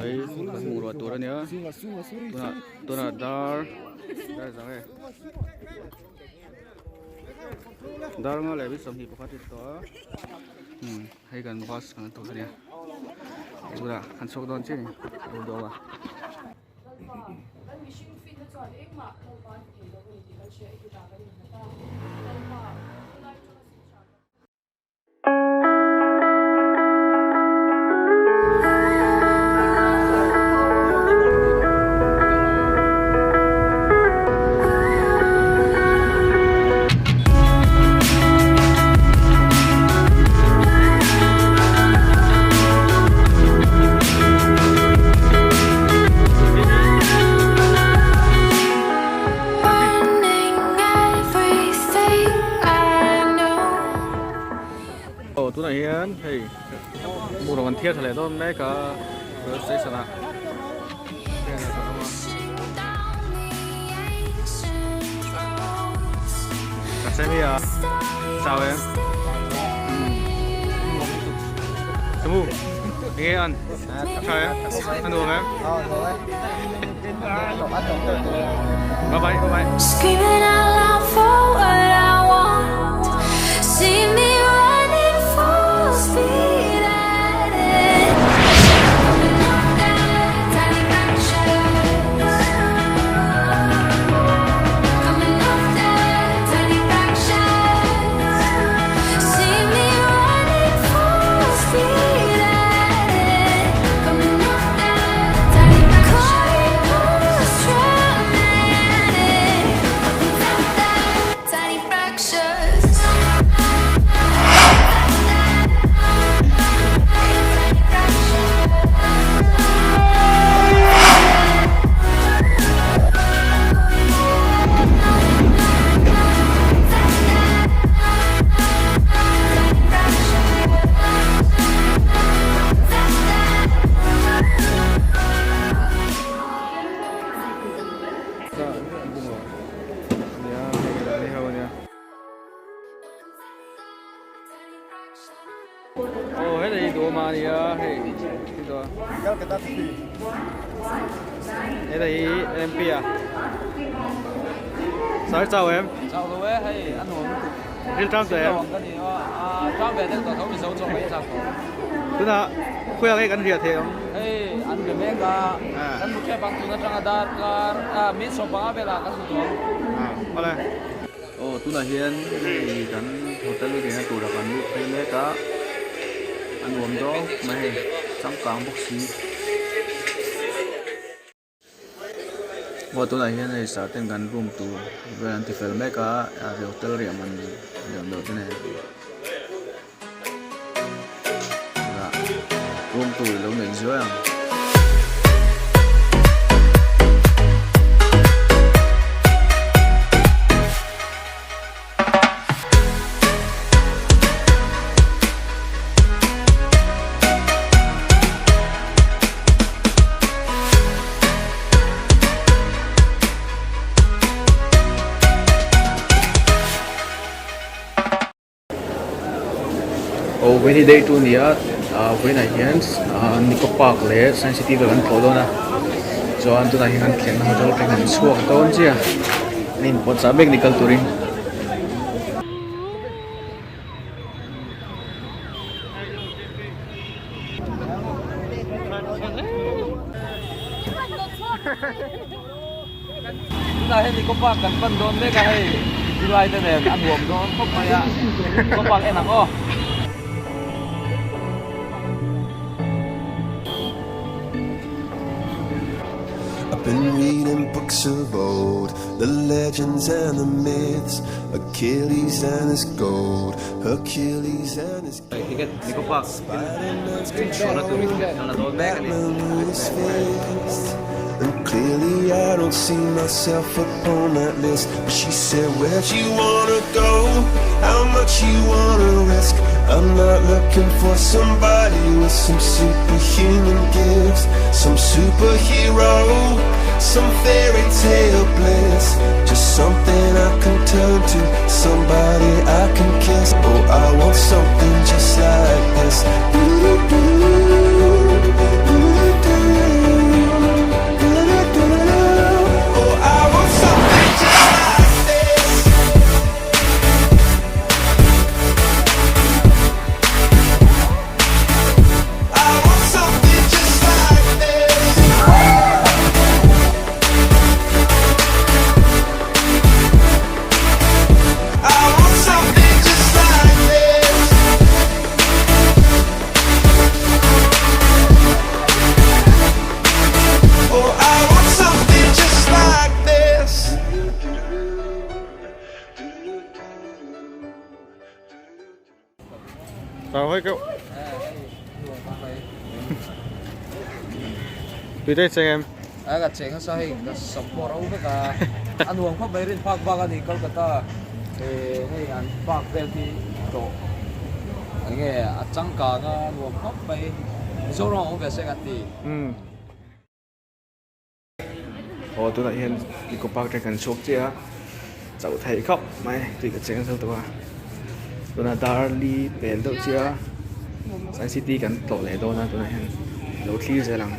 Hei kan bungrua tur a nia tunah tunah dar dar zang e dar nga leh 21 a ni tawh a umm hei kan bus kan tur a nia tunah kan chhuak dawn chiah a ni a. Aw tunah hian hei bungraw kan thiar tha leh dawn mek a rail station ah ka che mi a chau em Samu enge an tha em a nuam em bye bye bye bye Screaming out loud for what I want. See me running full speed at it. Coming off that tiny fractures. Coming off that tiny fractures. See me running full speed at it. Coming off that tiny fractures. Traumatic. Tiny fractures. Aw helai hi dawm a nia hei helai hi MP a sar chau em Chau lo e hei a nuam lutuk ril tang tawh em tang ve deuh tawh tho mizo chaw mai chak tawh tunah khawiah nge kan riah theih ang hei an be mek a kan hmu tep ang tun atanga darkar min 15 velah kan hmu tawh ang awle Aw tunah hian hei kan hotel riahna turah kan lut phei mek a a nuam dawk mai hei changkang bawk si aw tunah hian hei sir ten kan room tur vel an ti fel mek a hotel riah man liam loh te nen room tur ilo nei zuai ang. Aw vawiin hi day two a ni a ah vawiinah hian ah Nico park leh science city vel kan tlawh dawn a chuan tunah hian kan thlenna hotel atangin an chhuak dawn chiah a an inpawt chah mek a ni kal turin. Tunah hian Nico Park kan pan dawn mek a hei zirlai te nen a nuam dawn khawp mai a Nico Park en ang aw. I've been reading books of old, the legends and the myths, Achilles and his gold, Hercules and his Ticket Nico Park Spider-Man's chawlhna tur control, kan la dawn mek a ni. Batman with his fist. And clearly I don't see myself upon that list. But she said, where'd you wanna go? How much you wanna risk? I'm not looking for somebody with some superhuman gifts, some superhero, some fairy tale bliss. Just something I can turn to, somebody I can kiss. Oh, I want something just like this. Do-do-do, do-do-do. hawi keuh. Tui te cheng em? A ka cheng nasa hei ka sam pawh ro vek a. A nuam khawp mai rin phak bak a ni Kolkata hei an park vel hi tawh enge a changkang a nuam khawp mai Mizoram a awm ve se kan ti. Aw tunah hian Eco Park te kan chhuak chiah a chauh theih khawp mai tui ka cheng zo tawh a tunah dar li pel deuh chiah a Science City kan tlawh leh dawn a tunah hian lo thlir zel ang.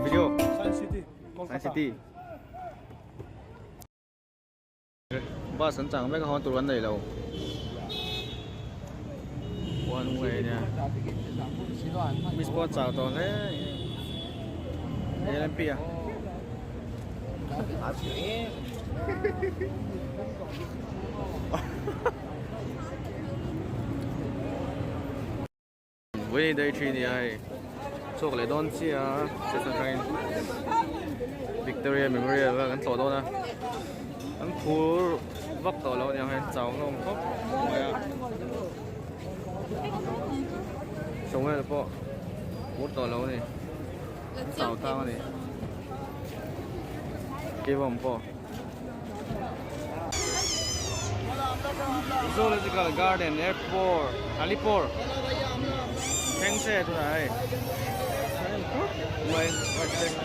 Video Science City Bus an chang vek a hawn tur an nei lo One way nia Miss pawh a chau tawh hle LMP a Vawiin day three nia hei chhuak leh dawn chiah a station atangin Victoria Memorial a kan tlawh dawn a an phur vak tawh lo aniang hei an chau hlawm khawp mai a Samuel pawh phur tawh lo a ni an chau tlang a ni Keivawm pawh. Zoological Garden Airport Alipore thleng se tunah hei mai architect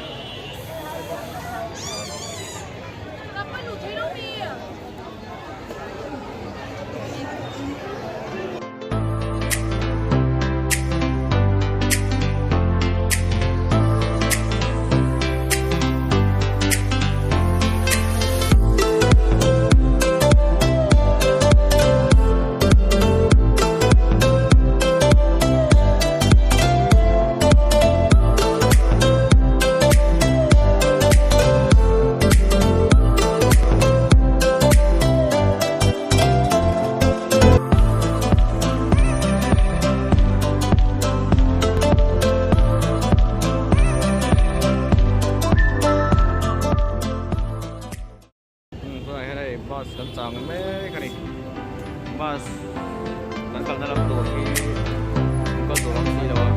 Tunah hian hei bus kan chang mek a ni bus kan kalna lam tur hi an kal tur ang si lo a.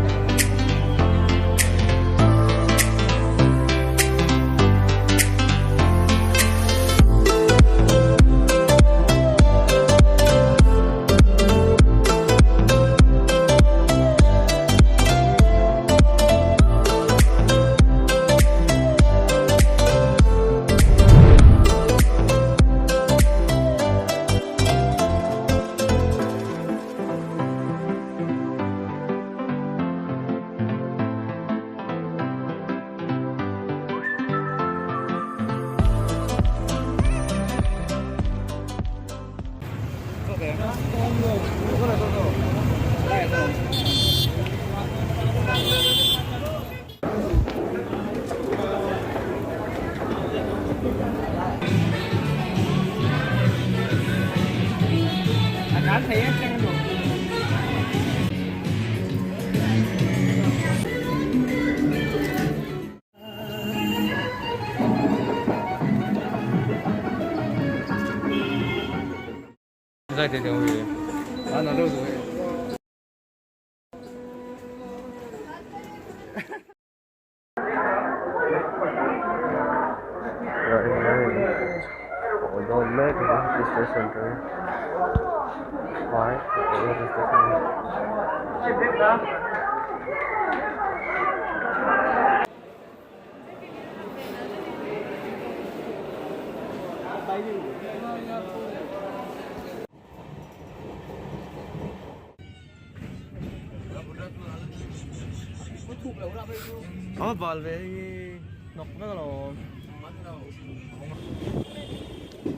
A bal ve hi. Hnawk vek alawm.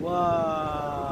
Wow.